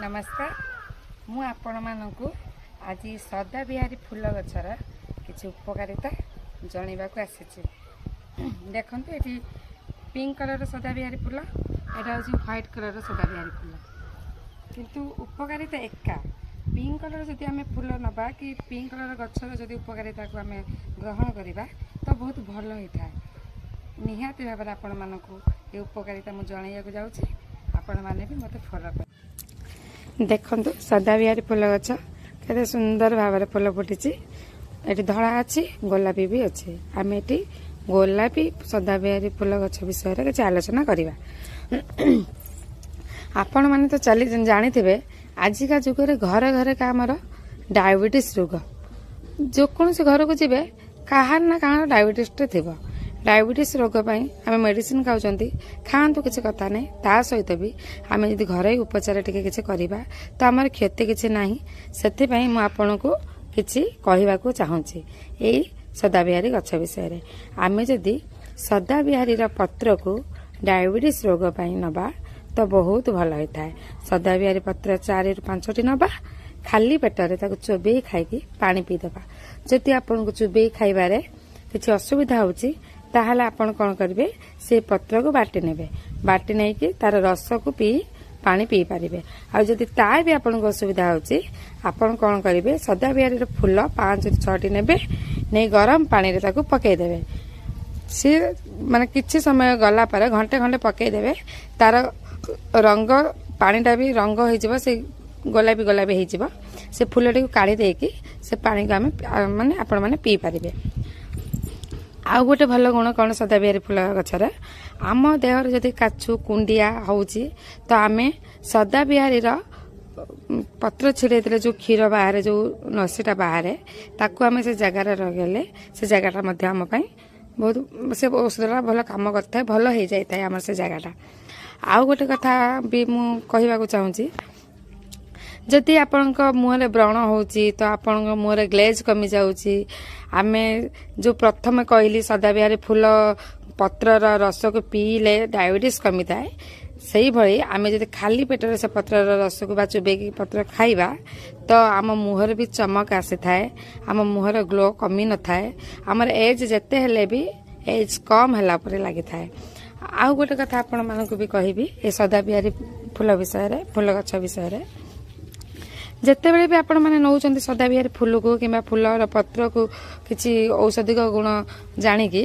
ନମସ୍କାର। ମୁଁ ଆପଣମାନଙ୍କୁ ଆଜି ସଦାବିହାରୀ ଫୁଲ ଗଛର କିଛି ଉପକାରିତା ଜଣାଇବାକୁ ଆସିଛି। ଦେଖନ୍ତୁ, ଏଠି ପିଙ୍କ କଲର୍ର ସଦାବିହାରୀ ଫୁଲ, ଏଇଟା ହେଉଛି ହ୍ୱାଇଟ୍ କଲର୍ର ସଦାବିହାରୀ ଫୁଲ, କିନ୍ତୁ ଉପକାରିତା ଏକା। ପିଙ୍କ କଲର୍ ଯଦି ଆମେ ଫୁଲ ନେବା କି ପିଙ୍କ କଲର୍ ଗଛର ଯଦି ଉପକାରିତାକୁ ଆମେ ଗ୍ରହଣ କରିବା, ତ ବହୁତ ଭଲ ହୋଇଥାଏ। ନିହାତି ଭାବରେ ଆପଣମାନଙ୍କୁ ଏ ଉପକାରିତା ମୁଁ ଜଣାଇବାକୁ ଯାଉଛି। ଆପଣମାନେ ବି ମୋତେ ଫଲୋ କରିବେ। ଦେଖନ୍ତୁ, ସଦାବିହାରୀ ଫୁଲ ଗଛ କେତେ ସୁନ୍ଦର ଭାବରେ ଫୁଲ ଫୁଟିଛି। ଏଠି ଧଳା ଅଛି, ଗୋଲାପୀ ବି ଅଛି। ଆମେ ଏଠି ଗୋଲାପୀ ସଦାବିହାରୀ ଫୁଲ ଗଛ ବିଷୟରେ କିଛି ଆଲୋଚନା କରିବା। ଆପଣମାନେ ତ ଚାଲି ଜାଣିଥିବେ, ଆଜିକା ଯୁଗରେ ଘରେ ଘରେ ଆମର ଡାଇବେଟିସ୍ ରୋଗ। ଯେକୌଣସି ଘରକୁ ଯିବେ, କାହାର ନା କାହାର ଡାଇବେଟିସ୍ଟେ ଥିବ। ଡାଇବେଟିସ୍ ରୋଗ ପାଇଁ ଆମେ ମେଡ଼ିସିନ ଖାଉଛନ୍ତି। ଖାଆନ୍ତୁ, କିଛି କଥା ନାହିଁ। ତା ସହିତ ବି ଆମେ ଯଦି ଘରୋଇ ଉପଚାର ଟିକେ କିଛି କରିବା, ତ ଆମର କ୍ଷତି କିଛି ନାହିଁ। ସେଥିପାଇଁ ମୁଁ ଆପଣଙ୍କୁ କିଛି କହିବାକୁ ଚାହୁଁଛି ଏଇ ସଦାବିହାରୀ ଗଛ ବିଷୟରେ। ଆମେ ଯଦି ସଦାବିହାରୀର ପତ୍ରକୁ ଡାଇବେଟିସ୍ ରୋଗ ପାଇଁ ନେବା, ତ ବହୁତ ଭଲ ହୋଇଥାଏ। ସଦାବିହାରୀ ପତ୍ର 4ରୁ 5ଟି ନେବା, ଖାଲି ପେଟରେ ତାକୁ ଚୋବେଇ ଖାଇକି ପାଣି ପିଇଦେବା। ଯଦି ଆପଣଙ୍କୁ ଚୋବେଇ ଖାଇବାରେ କିଛି ଅସୁବିଧା ହେଉଛି, ତାହେଲେ ଆପଣ କ'ଣ କରିବେ? ସେ ପତ୍ରକୁ ବାଟି ନେବେ। ବାଟି ନେଇକି ତାର ରସକୁ ପିଇ ପାଣି ପିଇ ପାରିବେ। ଆଉ ଯଦି ତା ବି ଆପଣଙ୍କୁ ଅସୁବିଧା ହେଉଛି, ଆପଣ କ'ଣ କରିବେ? ସଦାବିହାରୀର ଫୁଲ 5ରୁ 6ଟି ନେବେ, ନେଇ ଗରମ ପାଣିରେ ତାକୁ ପକେଇଦେବେ। ସିଏ ମାନେ କିଛି ସମୟ ଗଲା ପରେ, ଘଣ୍ଟେ ଘଣ୍ଟେ ପକେଇଦେବେ, ତାର ରଙ୍ଗ, ପାଣିଟା ବି ରଙ୍ଗ ହେଇଯିବ, ସେ ଗୋଲାପୀ ଗୋଲାପୀ ହେଇଯିବ। ସେ ଫୁଲଟିକୁ କାଢ଼ି ଦେଇକି ସେ ପାଣିକୁ ଆମେ ମାନେ ଆପଣମାନେ ପିଇପାରିବେ। ଆଉ ଗୋଟେ ଭଲ ଗୁଣ କ'ଣ ସଦାବିହାରୀ ଫୁଲ ଗଛର? ଆମ ଦେହରେ ଯଦି କାଛୁ କୁଣ୍ଡିଆ ହେଉଛି, ତ ଆମେ ସଦାବିହାରୀର ପତ୍ର ଛିଡ଼େଇ ଦେଲେ ଯେଉଁ କ୍ଷୀର ବାହାରେ, ଯେଉଁ ନସିଟା ବାହାରେ, ତାକୁ ଆମେ ସେ ଜାଗାରେ ଲଗେଇଲେ ସେ ଜାଗାଟା ମଧ୍ୟ ଆମ ପାଇଁ ବହୁତ, ସେ ଔଷଧଟା ଭଲ କାମ କରିଥାଏ, ଭଲ ହେଇଯାଇଥାଏ ଆମର ସେ ଜାଗାଟା। ଆଉ ଗୋଟେ କଥା ବି ମୁଁ କହିବାକୁ ଚାହୁଁଛି। ଯଦି ଆପଣଙ୍କ ମୁହଁରେ ବ୍ରଣ ହେଉଛି, ତ ଆପଣଙ୍କ ମୁହଁରେ ଗ୍ଲେଜ୍ କମିଯାଉଛି, ଆମେ ଯେଉଁ ପ୍ରଥମେ କହିଲି ସଦାବିହାରୀ ଫୁଲ ପତ୍ରର ରସକୁ ପିଇଲେ ଡାଇବେଟିସ୍ କମିଥାଏ, ସେଇଭଳି ଆମେ ଯଦି ଖାଲି ପେଟରେ ସେ ପତ୍ରର ରସକୁ ବା ଚୋବେଇକି ପତ୍ର ଖାଇବା, ତ ଆମ ମୁହଁରେ ବି ଚମକ ଆସିଥାଏ, ଆମ ମୁହଁର ଗ୍ଲୋ କମି ନଥାଏ, ଆମର ଏଜ୍ ଯେତେ ହେଲେ ବି ଏଜ୍ କମ୍ ହେଲା ପରି ଲାଗିଥାଏ। ଆଉ ଗୋଟେ କଥା ଆପଣମାନଙ୍କୁ ବି କହିବି ଏ ସଦାବିହାରୀ ଫୁଲ ବିଷୟରେ, ଫୁଲ ଗଛ ବିଷୟରେ। ଯେତେବେଳେ ବି ଆପଣମାନେ ନେଉଛନ୍ତି ସଦାବିହାରୀ ଫୁଲକୁ କିମ୍ବା ଫୁଲର ପତ୍ରକୁ କିଛି ଔଷଧିକ ଗୁଣ ଜାଣିକି